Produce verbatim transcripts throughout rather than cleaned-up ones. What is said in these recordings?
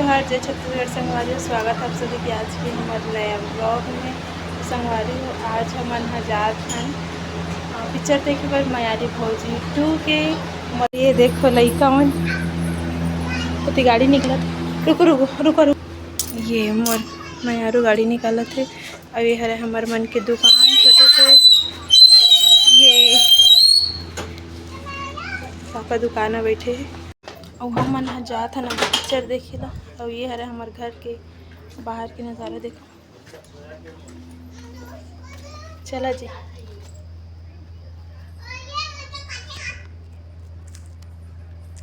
जोहार, जय छत्तीसगढ़ संगवारी हो, स्वागत है आप सभी के आज के हमर नया vlog में। तो संगवारी हो, आज हमन ह जात हन, अ, पिक्चर देखे बर मयारी भौजी टू के। ये देखो लइका मन, ओती गाड़ी निकलत, रुको, रुको, रुको, रुको। ये मोर मयारू गाड़ी निकालत हे। अउ ये हरे हमर मन के दुकान छोटे से, ये पापा दुकान में बैठे हे। अउ हमन ह जात हन अभी पिक्चर देखे ला। अउ ये हरे हमर घर के बाहर के नजारा, देखो। चला जी।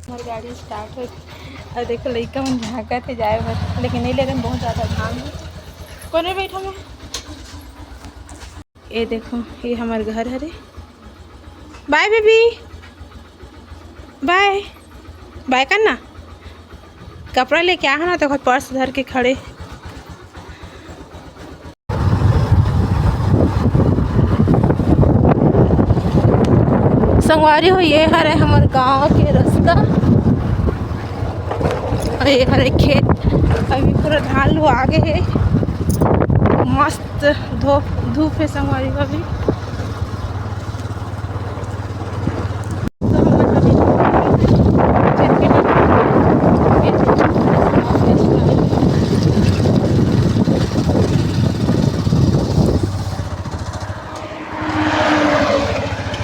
हमर गाड़ी start हो, अउ देखो लइका मन झांकत हे जाए बर, लेकिन नहीं लेकिन बहुत ज्यादा घाम हे। कोने बैठा मैं? ये देखो, ये हमर घर हरे। Bye baby, bye, bye करना। कपड़ा लेके आ ना, तो ओकर पर्स धर के खड़े। संगवारी हो, ये हरे हमर गांव के रास्ता, अउ ये हरे खेत। अभी पूरा धान लुआ गे हे, मस्त धूप, धूप हे संगवारी हो अभी।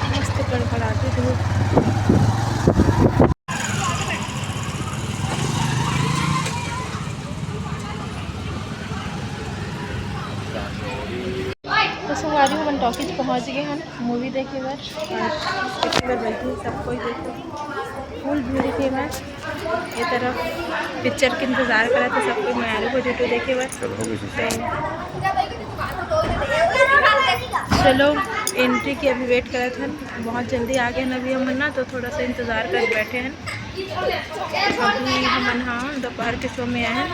मस्त कड़कड़ाती धूप। तो संगवारी हो, हमन टॉकीज पहुंच गए हैं मूवी देखे बर। और देखे बर बैठे हैं सब कोई, देखो फुल भीड़ के बाद ये तरफ पिक्चर के इंतजार करत हे सब कोई, मयारू भौजी टू देखे बर। तो चलो, एंट्री के अभी वेट करत हन, बहुत जल्दी आ गए हैं अभी हमन ना, तो थोड़ा सा इंतजार कर बैठे हैं। अभी हमन, हाँ, दोपहर के शो में आए हैं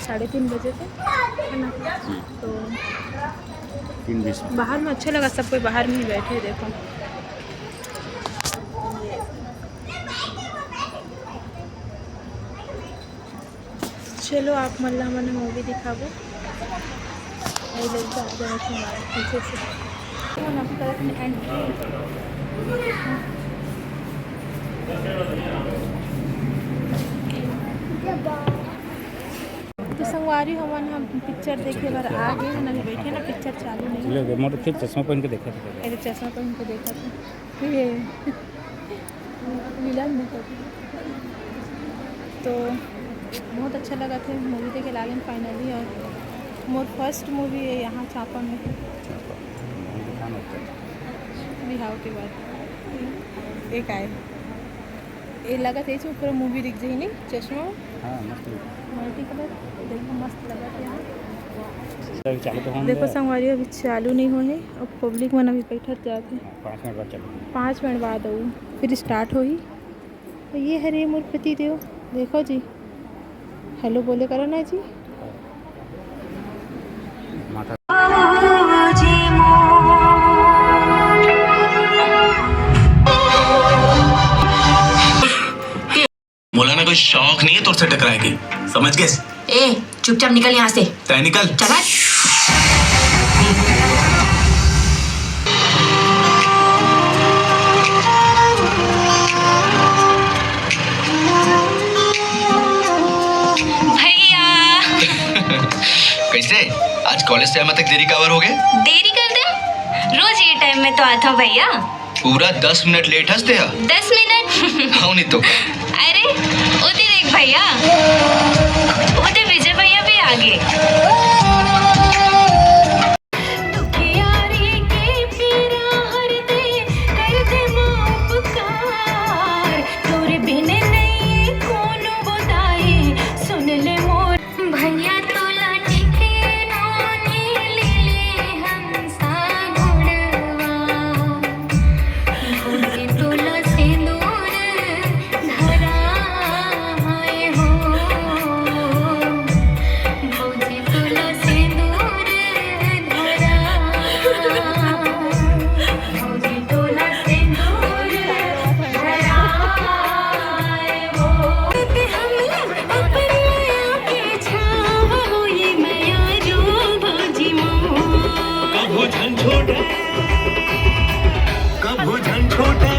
साढ़े तीन बजे से, है ना? तो तीन बीस में। बाहर में अच्छा लगा, सब कोई बाहर में ही बैठे हैं, देखो। चलो, आप मन ला हमन मूवी दिखाबो। ये लड़का आ गया है हमारे पीछे से। तो हम अभी करत हन एंट्री। तो संगवारी, हमन हम पिक्चर देखे बर आ गए हैं, अभी बैठे ना, पिक्चर चालू नहीं ले, है। मोर फिर चश्मा पहन के देखा था। अरे, चश्मा पहन के देखा था। ये विलन भी कर। तो बहुत अच्छा लगा थे मूवी देखे लागिन फाइनली। और मोर फर्स्ट मूवी है यहाँ छापा में। छापा। बिहाव के बाद एक आए, ये लगा थे इसमें पूरा मूवी दिख जाही नहीं, चश्मा। हाँ, मस्त लगा। मल्टी कलर, देखो मस्त लगा थे यहाँ। चल, चालू तो होने देखो दे। संगवारी, अभी चालू नहीं हुए हैं, अब पब्लिक मन अभी बैठत जात है। पाँच मिनट बाद चलो। पाँच मिनट बाद आऊ, फिर स्टार्ट होही। तो ये हरे मोर पति देव, देखो जी, हेलो बोले करो ना जी। माता। मोला ना कोई शौक नहीं है तोर से टकराए के, समझ गए? ए, चुपचाप निकल यहाँ से। तय निकल। चल हट। भैया। कैसे? आज कॉलेज टाइम तक देरी काबर हो गए? देरी कर दे, रोज ये टाइम में तो आता हूँ भैया। पूरा दस मिनट लेट हस तेहा। दस मिनट? हव नहीं तो। अरे, ओती देख भैया, ओती विजय भैया भी आ गए। दुखियारी के पीरा हर दे, कर दे माँ उपकार। तोरे बिन नहीं कोनो गोदाई, सुन ले मोर। भैया तोला चिट्ठी नोनी ले ले हंसा घोड़वा। भौजी तोला सिंदूर धरा है हो। भौजी छोटे